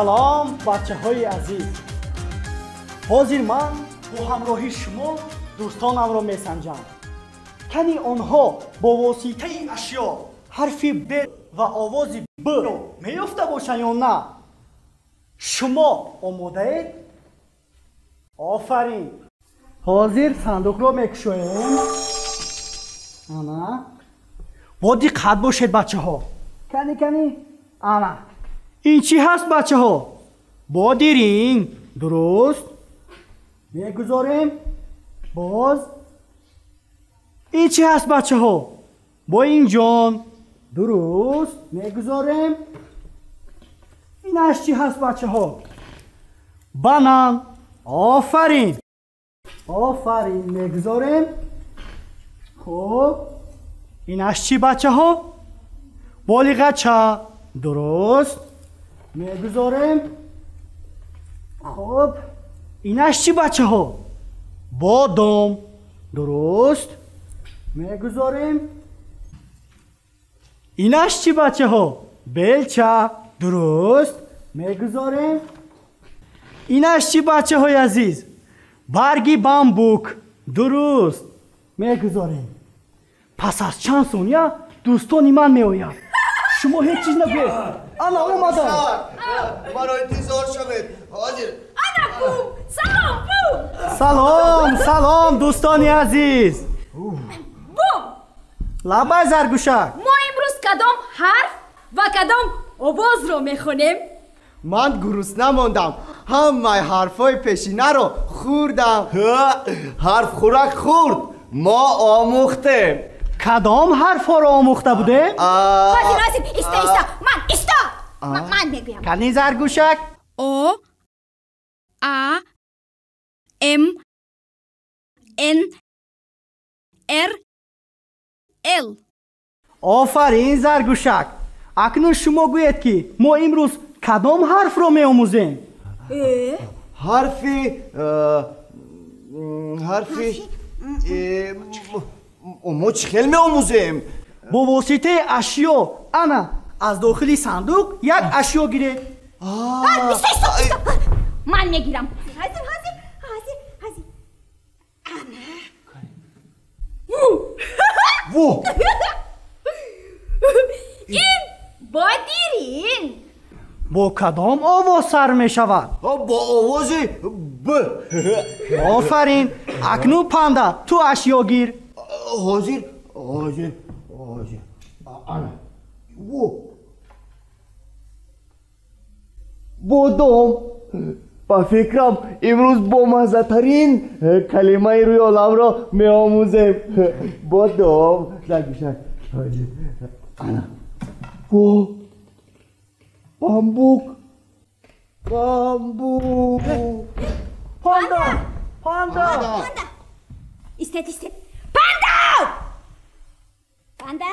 Салом бачаҳои азиз. Ҳозир ман бо ҳамроҳи шумо дӯстонамро месанҷам. Кани онҳо бо воситаи ашё ҳарфи Б ва овози Б-ро меёфта бошанд ё на? Шумо омодаед? Офарин. Ҳозир сандуқро мекушоем. Ана. Бо диққат бошед бачаҳо. Кани кани. Ана. Ин чӣ ҳаст бачаҳо? Бодиринг. Дуруст. Мегузорем. Боз. Ин чӣ ҳаст бачаҳо? Боинҷон. Дуруст. Мегузорем. Инаш чӣ ҳаст бачаҳо? Банан. Офарин. Офарин. Мегузорем. Хуб. Инаш чӣ бачаҳо? Болиғача. Дуруст. Мегузорем. Хуб. Инаш чӣ бачаҳо? Бодом. Дуруст. Мегузорем. Инаш чӣ бачаҳо? Белча. Дуруст. Мегузорем. Инаш чӣ бачаҳои азиз? Барги бамбук. Дуруст. Мегузорем. Пас аз чанд сония дӯстони ман меоянд. Шумо ҳеҷ чиз нагӯед. Ана омадам. Маро интизор шавед. Ҳозир. Ана бум. Салом бум. Салом, салом дӯстони азиз. Бум. Лабай Заргӯшак. Мо имрӯз кадом ҳарф ва кадом овозро мехонем? Ман гурусна мондам. Ҳамаи ҳарфҳои пешинаро хӯрдам. Ҳарф хӯрак хӯрд. Мо омӯхтем. Кадом ҳарфҳоро омӯхта будем? Ҳозир, ҳозир, иста, иста. Ман, иста. Ман мегӯям. Кани Заргӯшак? О, А, М, Н, Р, Л. Офарин Заргӯшак. Акнун шумо гӯед ки мо имрӯз кадом ҳарфро меомӯзем? Ҳарфи ҳарфи мо чӣ хел меомӯзем? Бо воситаи ашё. Ана аз дохили сандуқ як ашё гиред. Иста, иста, иста. Ман мегирам. Ҳозир, ҳозир, ҳозир, ҳозир. Ана. Во! Ин бодиринг. Бо кадом овоз сар мешавад? Бо овози Б. Офарин. Акнун Панда, ту ашё гир. Ҳозир, ҳозир, ҳозир. Ана. Во! Бодом. Ба фикрам имрӯз бомаззатарин калимаи рӯи оламро меомӯзем. Бодом. Заргӯшак. Ҳозир. Ана. Во! Бамбук. Бамбук. Панда! Панда! Панда! Истед, истед. Панда! Панда?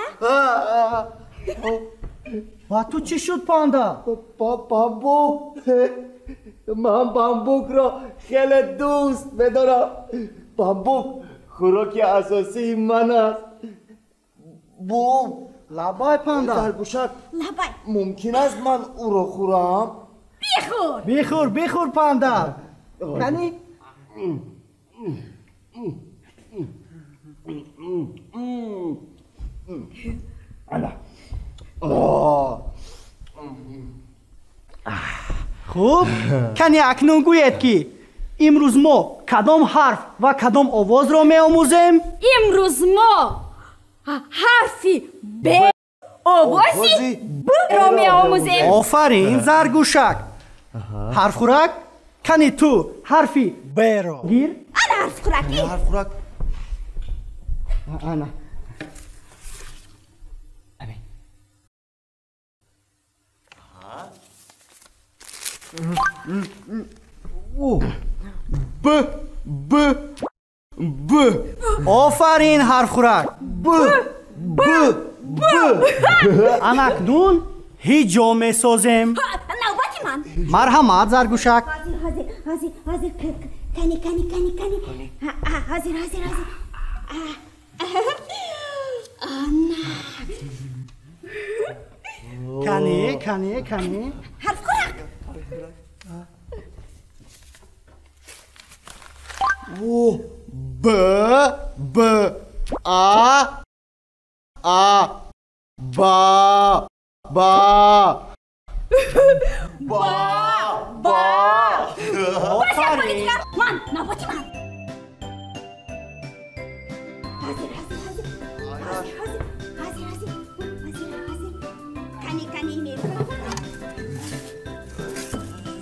Ба ту чӣ шуд, Панда? Бамбук. Ман бамбукро хеле дӯст медорам. Бамбук хӯроки асосии ман аст. Бум. Лабай Панда. Заргӯшак. Лабай. Мумкин аст ман ӯро хӯрам? Бихӯр. Бихӯр, бихӯр Панда. Кани? Ана. Хуб, кани акнун гӯед ки имрӯз мо кадом ҳарф ва кадом овозро меомӯзем? Имрӯз мо ҳарфи Б, овози Б-ро меомӯзем. Офарин Заргӯшак. Ҳарфхӯрак, кани ту ҳарфи Б-ро гир. Ана ҳарфхӯрак. Ҳарфхӯрак. Ана. Б, Б, Б. Офарин ҳарфхӯрак. Б, Б, Б. Ана акнун ҳиҷо месозем. Навбати ман. Марҳамат Заргӯшак. Ҳозир, ҳозир, ҳозир, ҳозир. Кани, кани, кани, кани. Ҳозир, ҳозир, ҳозир. Ана. Кани, кани, кани. Ҳарфхӯрак. О, Б, Б, А, А, Ба, Ба. Ба, Ба. Офарин. Ман, навбати ман. Ҳазир, ҳазир, ҳазир. Ҳазир, ҳазир, ҳазир, ҳазир. Ҳазир, ҳазир. Кани, кани мекунам.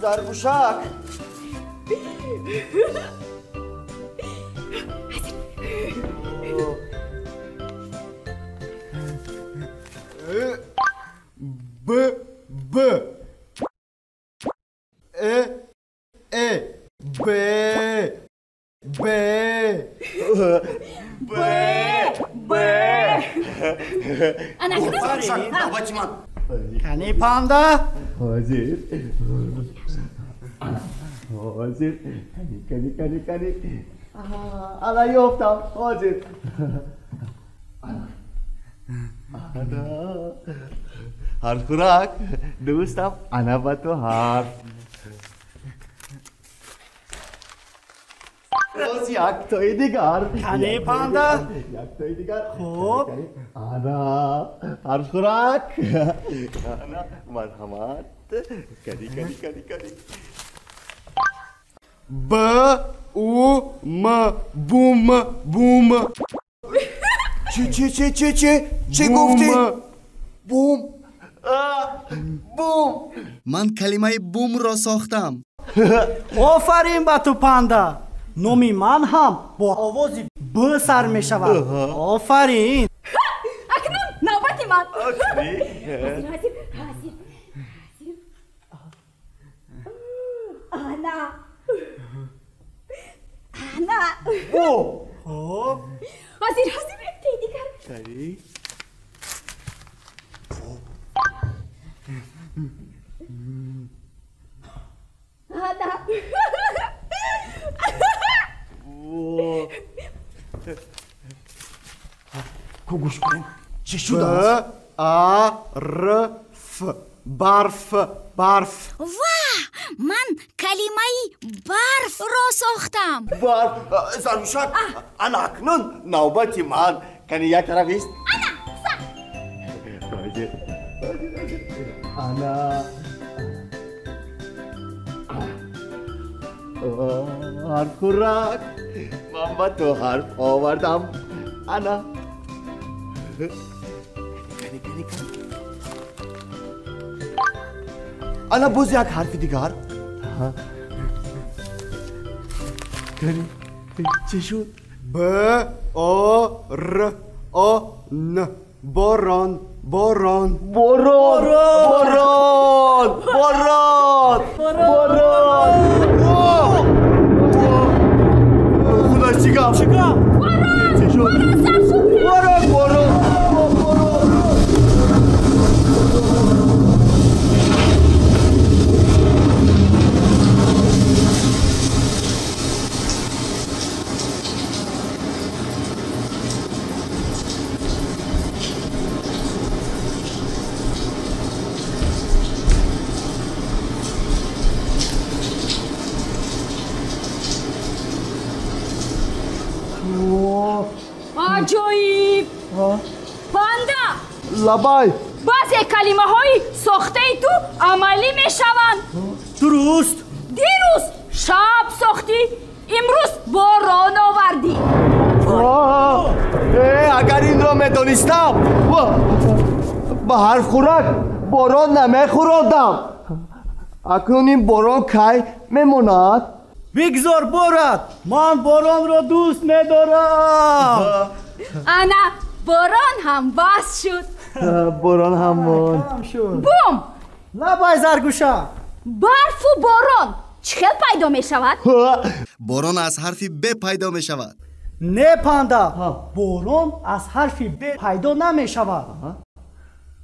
Заргӯшак. Б, Б, Э, Э, Б, Б, Б, Б. Ана, Навбати ман. Кани панда? Ҳозир. Ҳозир. Кани, кани, кани, кани. Ана ёфтам. Ҳозир. Ана. Ҳарфхӯрак, дӯстам, ана ба ту ҳарф. Боз яктои дигар. Кани панда? Яктои дигар. Хуб. Ана ҳарфхӯрак. Ана марҳамат. Кани, кани, кани, кани. Б, У, М, бум, бум. Чӣ, чӣ, чӣ, чӣ, чӣ? Чӣ гуфтӣ? Бум. Бум. Ман калимаи бумро сохтам. Офарин ба ту панда. Номи ман ҳам бо овози Б сар мешавад. Офарин. Акнун навбати ман. Ҳазир, ҳазир, ҳазир, ҳазир. Ана. Ана. Бу. Хуб. Ҳазир, ҳазир, яктои дигар. Кани. Ана. Ку гӯш кунем. Чӣ шудааст? Б, А, Р, Ф. Барф, барф. Ва, ман калимаи барфро сохтам. Барф. Заргӯшак, ана акнун навбати ман. Кани як тараф ист. Ана, са. Ҳозир, ҳозир, ҳозир. Ана. Ҳарфхӯрак, ман ба ту ҳарф овардам. Ана. Кани, кани, кани. Ана боз як ҳарфи дигар. Кани, чӣ шуд? Б, О, Р, О, Н. Борон, борон. Борон, борон, борон, борон. Худо, чӣ гап? Чӣ гап? Чӣ шуд? Борон, борон, борон. Аҷоиб! Панда! Лабай! Баъзе калимаҳои сохтаи ту амалӣ мешаванд. Дуруст. Дирӯз шаб сохтӣ, имрӯз борон овардӣ. Агар инро медонистам, ба ҳарфхӯрак борон намехӯрондам. Акнун ин борон кай мемонад? Бигзор борад. Ман боронро дӯст медорам. Ана борон ҳам бас шуд. Борон ҳам монд. Бум! Лабай Заргӯша. Барфу борон чӣ хел пайдо мешавад? Борон аз ҳарфи Б пайдо мешавад. Не панда, борон аз ҳарфи Б пайдо намешавад.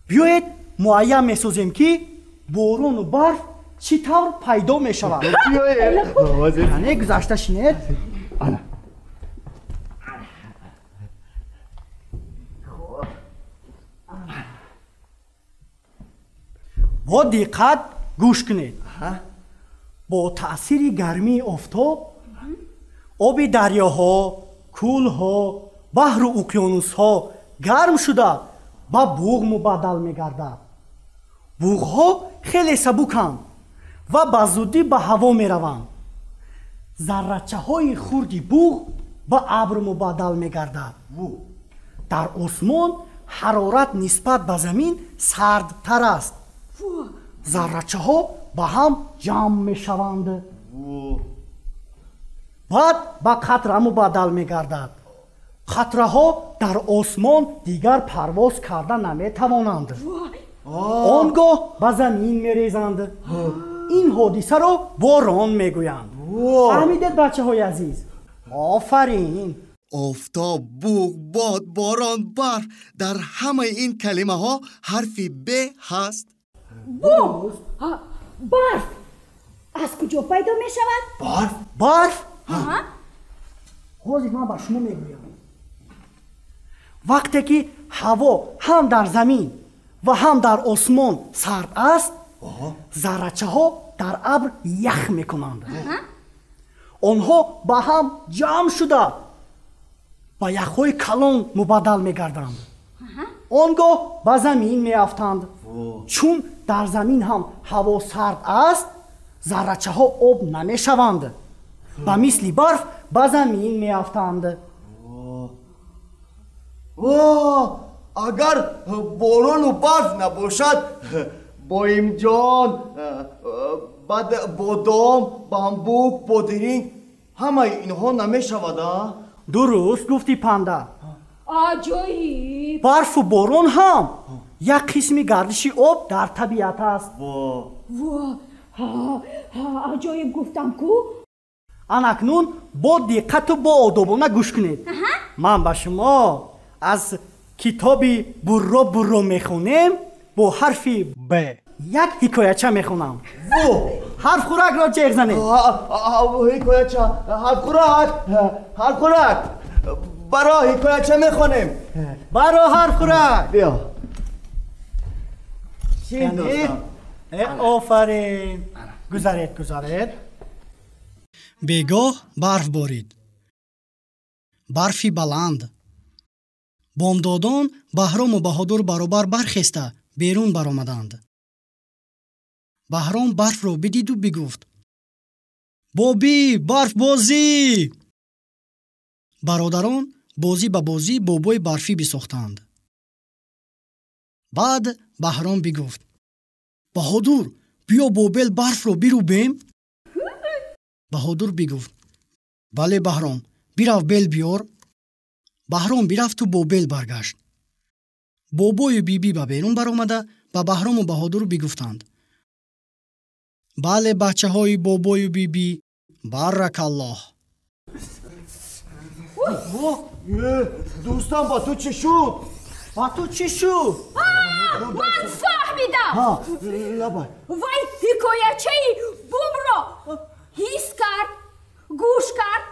Биёед муайян месозем ки борону барф чӣ тавр пайдо мешавад. Биёед. Ане гузашта шинед. Ана. Бо диққат гӯш кунед. Бо таъсири гармии офтоб оби дарёҳо, кӯлҳо, баҳру уқёнусҳо гарм шуда ба буғ мубаддал мегардад. Буғҳо хеле сабуканд ва ба зудӣ ба ҳаво мераванд. Заррачаҳои хурди буғ ба абр мубаддал мегардад. Дар осмон ҳарорат нисбат ба замин сардтар аст. Заррачаҳо ба ҳам ҷамъ мешаванд. Баъд ба қатра мубаддал мегардад. Қатраҳо дар осмон дигар парвоз карда наметавонанд. Он гоҳ ба замин мерезанд. Ин ҳодисаро борон мегӯянд. Фаҳмидед, бачаҳои азиз? Офарин! Офтоб, буғ, бод, борон, барф, дар ҳамаи ин калимаҳо ҳарфи б ҳаст. Буғ, барф аз куҷо пайдо мешавад? Барф? Барф? Ҳозир ман ба шумо мегӯям. Вақте ки ҳаво ҳам дар замин ва ҳам дар осмон сард аст, заррачаҳо дар абр ях мекунанд. Онҳо ба ҳам ҷамъ шуда ба яхҳои калон мубаддал мегарданд. Он гоҳ ба замин меафтанд. Чун дар замин ҳам ҳаво сард аст, заррачаҳо об намешаванд. Ба мисли барф ба замин меафтанд. Агар борону барф набошад, боимҷон, баъд бодом, бамбук, бодиринг, ҳамаи инҳо намешавад, а? Дуруст гуфтӣ, Панда. Аҷоиб! Барфу борон ҳам як қисми гардиши об дар табиат аст. Аҷоиб гуфтам ку? Анакнун бо диққату бо одобона гӯш кунед. Ман ба шумо аз китоби Бурро бурро мехонем бо ҳарфи Б. Як ҳикояча мехонам. Ҳарфхӯракро ҷеғ занед. Ҳикояча, ҳарфхӯрак, ҳарфхӯрак, баро ҳикояча мехонем. Баро ҳарфхӯрак. Биё. Офарин. Гузаред, гузаред. Бегоҳ барф борид. Барфи баланд. Бомдодон Баҳрому Баҳодур баробар бархеста берун баромаданд. Баҳром барфро бидиду бигуфт: бобӣ, барфбозӣ! Бародарон бозӣ ба бозӣ бобои барфӣ бисохтанд. Баъд Баҳром бигуфт: Баҳодур, биё бо бел барфро бирӯбем? Баҳодур бигуфт: бале, Баҳром, бирав бел биёр. Баҳром бирафту бо бел баргашт. Бобою бибӣ ба берун баромада ба Баҳрому Баҳодур бигуфтанд: бале, бачаҳои бобою бибӣ, баракаллоҳ. Дӯстам, ба ту чӣ шуд? Ба ту чӣ шуд? Ман фаҳмидам. Вай ҳикоячаи бумро ҳис кард, гӯш кард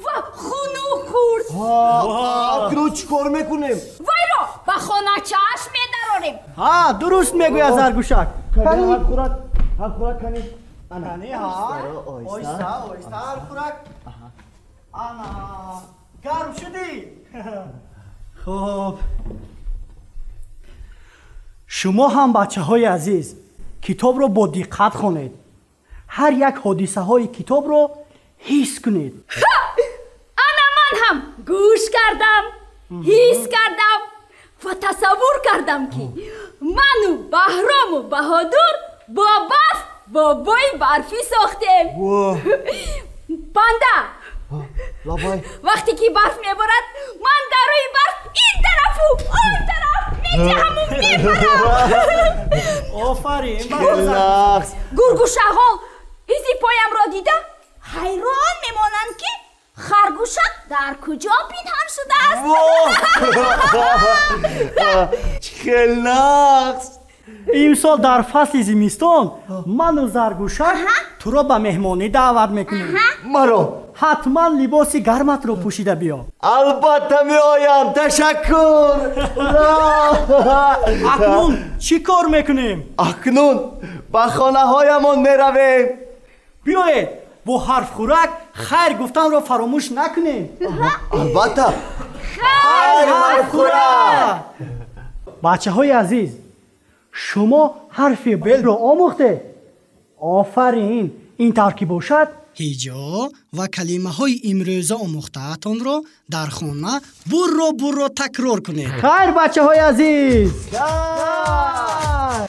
ва хунук хӯрд. Акнун чӣ кор мекунем? Вайро ба хоначааш медарорем. Ҳа, дуруст мегӯяд Заргӯшак. Ҳарфхӯрак, ҳарфхӯрак кани. Кани, ҳа. Оҳиста, оҳиста, ҳарфхӯрак. Ана, гарм шудӣ? Хуб. Шумо ҳам, бачаҳои азиз, китобро бо диққат хонед. Ҳар як ҳодисаҳои китобро ҳис кунед. Ана ман ҳам гӯш кардам, ҳис кардам ва тасаввур кардам, ки ману Баҳрому Баҳодур бо барф бобои барфӣ сохтем. Панда, вақте ки барф меборад, ман дар рӯи барф ин тарафу он тараф меҷаҳаму мепарам. Офарин! Гургу шағол изи поямро дида ҳайрон мемонанд, ки харгӯшак дар куҷо пинҳон шудааст. Хел нақс! Имсол дар фасли зимистон ману Заргӯшак туро ба меҳмонӣ даъват мекунем. Маро? Ҳатман либоси гарматро пӯшида биё. Албатта меоям, ташаккур. Акнун чӣ кор мекунем? Акнун ба хонаҳоямон меравем. Биёед бо ҳарфхӯрак хайр гуфтанро фаромӯш накунем. Албатта. Хайр, ҳарфхӯрак. Бачаҳои азиз, шумо ҳарфи б-ро омӯхтед. Офарин, ин тавр ки бошад, ҳиҷо ва калимаҳои имрӯза омӯхтаатонро дар хона бурро бурро такрор кунед. Хайр, бачаҳои азиз. Хайр.